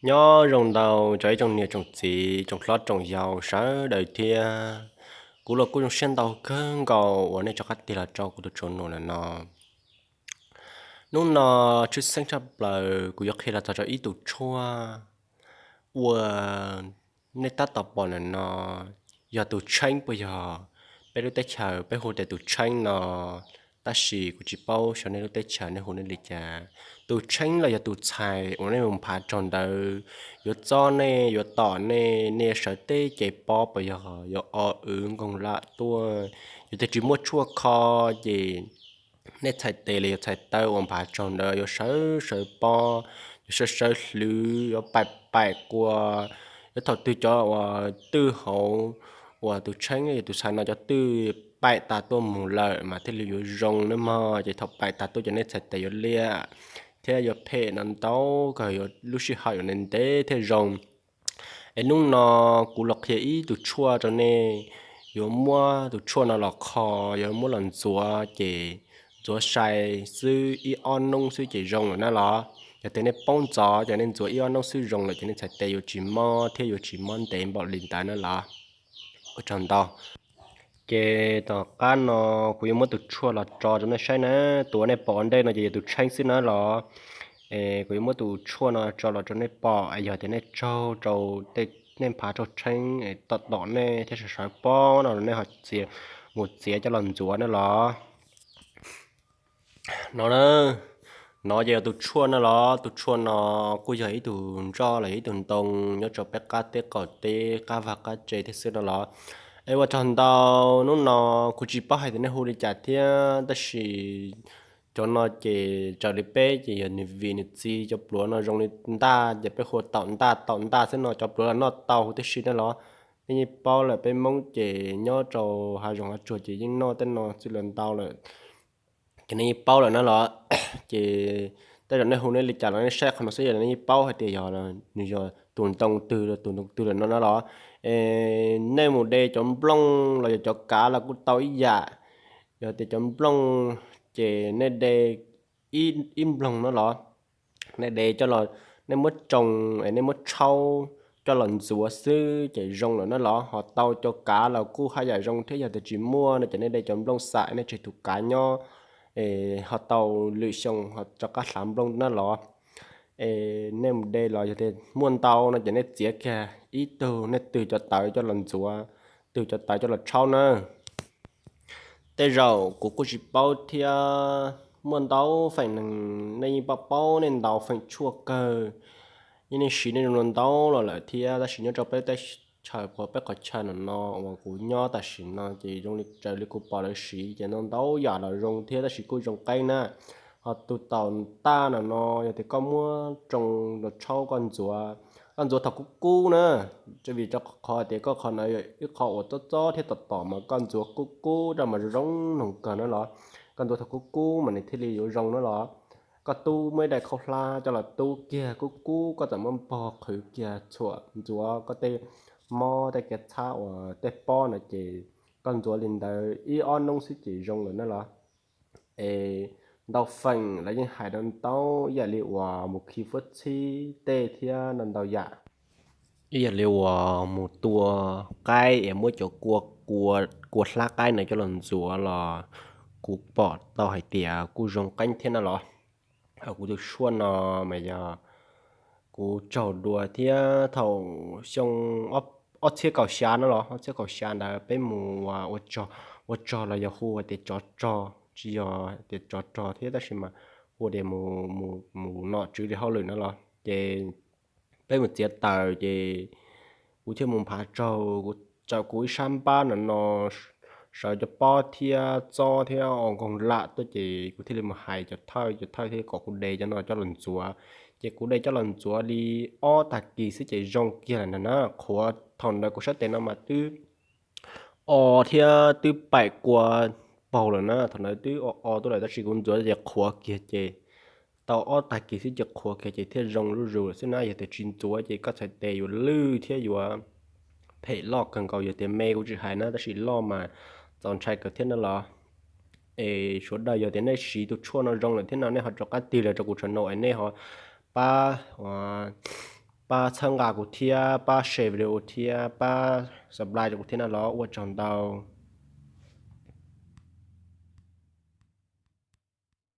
Nyob zoo ntau cov ib tsoom niam tsoom txiv tsoom hlob tsoom yau sawv daws thiab. Kuv los kuj zoo siab ntau kawg nkaus uas nej rov qab tig los rau kuv tus tshooj no lawm no. Hnub no tshwj xeeb tshaj plaws kuv yuav qhia los txog rau ib tus tshuaj uas nej tab tom pom ntawm no yog tus tsheeb puas yog? Peb lub teb chaws peb hu tias tus tsheeb no, tab sis kuv tsis paub xyov nej lub teb chaws nej hu nej li cas. Tus tsheeb los yog tus txhais uas nej mus nphav raug ntawd yuav txob nej, yuav tom nej, nej yuav sawv teb ces pob puas yog, yuav o wv nkoog lam tuaj, yus twb tsis muaj tshuaj kho ces nej txhais tes los yog txhais taw uas nphav raug ntawd yuav sawv sawv pob, yuav sawv sawv hlwv, yuav paim paim kua, yuav thaum twg cov uas twj hauv uas tus tsheeb yog tus txhais no cov twj paim tas tuaj mus lawm mas thiaj li yuav zoo nawb mog. Ces thaum paim tas tuaj ces nej txhais tes yuav liam thiab yuav phem no ntau kawg, yuav lub sij hawm yuav ntev ntev thiaj zoo. Es hnub no kuv los qhia ib tug tshuaj rau nej, yuav muab tus tshuaj no los kho, yuav muab los ntxuav ces ntxuav sai xwb ib ob hnub xwb ces zoo lawm na los. Yog tias nej paub ntxov ces nej ntxuav ib ob hnub xwb zoo lawm ces nej txhais tes yuav tsis mob thiab yuav tsis mob ntev npaum li ntawd na los. Ua tsaug ntau. Ces tom qab no kuv yuav muab tus tshuaj los tso rau nej saib na. Tus uas nej pom ua ntej no ces yog tus tsheeb xwb na los. Es kuv yuav muab tus tshuaj no tso los rau nej pom, es yog tias nej tsaug rau, nej nphav raug tsheeb tom tom nej thiab sawv sawv pob no nej ho txiav, mus txiav coj los ntxuav na los. No na, no ces yog tus tshuaj no los. Tus tshuaj no kuj yog ib tug nroj los yog ib tug ntoo nyob rau peb qab teb qaum teb, qab vaj qab tse thiab xwb no los. Es ua tsaug ntau, hnub no kuv tsis paub hais tias nej hu li cas thiab, tab sis cov no ces raws li peb ces yog nws vim nws txi cov pluav no zoo li ntaj ces peb hu taum ntaj, taum ntaj xwb no, cov pluav los noj tau huv tib si na los. Nej yeej paub lawm, peb Hmoob ces nyob rau hav zoov hav tsuag ces yeej noj tej no xwb los ntau lawm. Ces nej yeej paub lawm na los. Ces tej zaum nej hu nej li cas los nej saib qhov no xwb yog nej yeej paub hais tias yog, nws yog tus ntoo twg, tus ntoo twg lawm no na los. Es nej mus de cov nplooj los yog cov kav los kuj tau ib yam. Yog tias cov nplooj ces nej de ib nplooj no los, nej de coj los, nej muab tsoo es nej muab tshaub coj los ntxuav xwb ces zoo lawm na los. Ho tau cov kav los kuj haj yam zoo thiab, yog tias tsis muaj no ces nej de cov nplooj xam nej tseg tus kav nyob, es ho tau lwm xyoo ho rov qab hlav nplooj na los. Es nej mus de los yog tias muaj ntau no ces nej txiav kiag ib tug, nej twg cov tawv coj los ntxuav, twg cov tawv coj los tshaub na. Tej zaum kuv kuj tsis paub thiab, muaj ntau feem neeg nej yeej paub paub, nej ntau feem tshuaj kawg, yeej nej siv nej zoo ntau los lawm thiab. Tab sis nyob rau peb teb chaws, peb qhov chaw no no uas kuv nyob tam sim no ces zoo li raws li kuv pom lawv siv ces ntau ntau yam los zoo thiab, tab sis kuj zoo qeeb na. Ho tus taum ntaj no no, yog tias koj muab tsoo los tshaub koj ntxuav, koj ntxuav thaum kub kub na, vim rau qhov tias koj qhov no yog ib qho uas txob txob thiab tom tom mas koj ntxuav kub kub rau mas zoo zoo noog kawg na los. Koj ntxuav thaum kub kub mas nws thiaj li yuav zoo na los. Koj tub muaj ib daim khaub hlab coj los tub kiag kub kub, koj txawm muab npog qhwv kiag txhuam ntxuav koj tej mob tej kev txhab uas tej pob no ces koj ntxuav li ntawd ib ob hnub xwb ces zoo lawm na los. Es ntau feem lawv yeej hais rau ntau, ib yam li uas mus khi fuab txhib tej thiab ntau ntau yam. Ib yam li uas mus tua qaib es muab cov kua, kua hlab qaib no coj los ntxuav los kuv pom tau hais tias kuj zoo qeeb thiab na los. Ho kuv tus tshuaj no mas yog kuv tsaug dua thiab thaum xyoo ob txhiab kaum xya no los, ob txhiab kaum xya ntawd peb mus ua, ua tsog los yog hu hais tias tsov rog, tsis yog tias tsov rog thiab tab sis mas hu tias mus, mus nom tswv li hauj lwm no los ces peb mus txiav taws ces kuv thiaj mus nphav raug, kuv tsaum kuv ib sab npab no no sawv cov pob thiab txob thiab o nkoog lam tuaj ces kuv thiaj li mus hais cov thawj, cov thawj thiaj kom kuv de cov no coj los ntxuav. Ces kuv de coj los ntxuav li ob tag kis xwb ces zoo kiag lawm ntag na. Qhuav thaum ntawd kuv sab tes no mas twb o thiab twb paim kua paug lawm na, thaum ntawd twb o o tuaj lawm tab sis kuv ntxuav ces qhuav kiag ces tau ob tag kis xwb ces qhuav kiag ces thiaj zoo zuj zus lawm xwb na. Yog tias tsis ntxuav ces koj txhais tes yuav lwj thiab yuav phem loj kawg nkaus. Yog tias me kuv tsis hais na, tab sis loj mas txaus ntshai kawg thiab na los. Es sawv daws yog tias nej siv tus tshuaj no zoo lawm thiab no nej ho rov qab tig los rau kuv channel es nej ho pab pab txhawb nqa kuv thiab pab share video thiab pab subscribe rau kuv thiab na los ua tsaug ntau.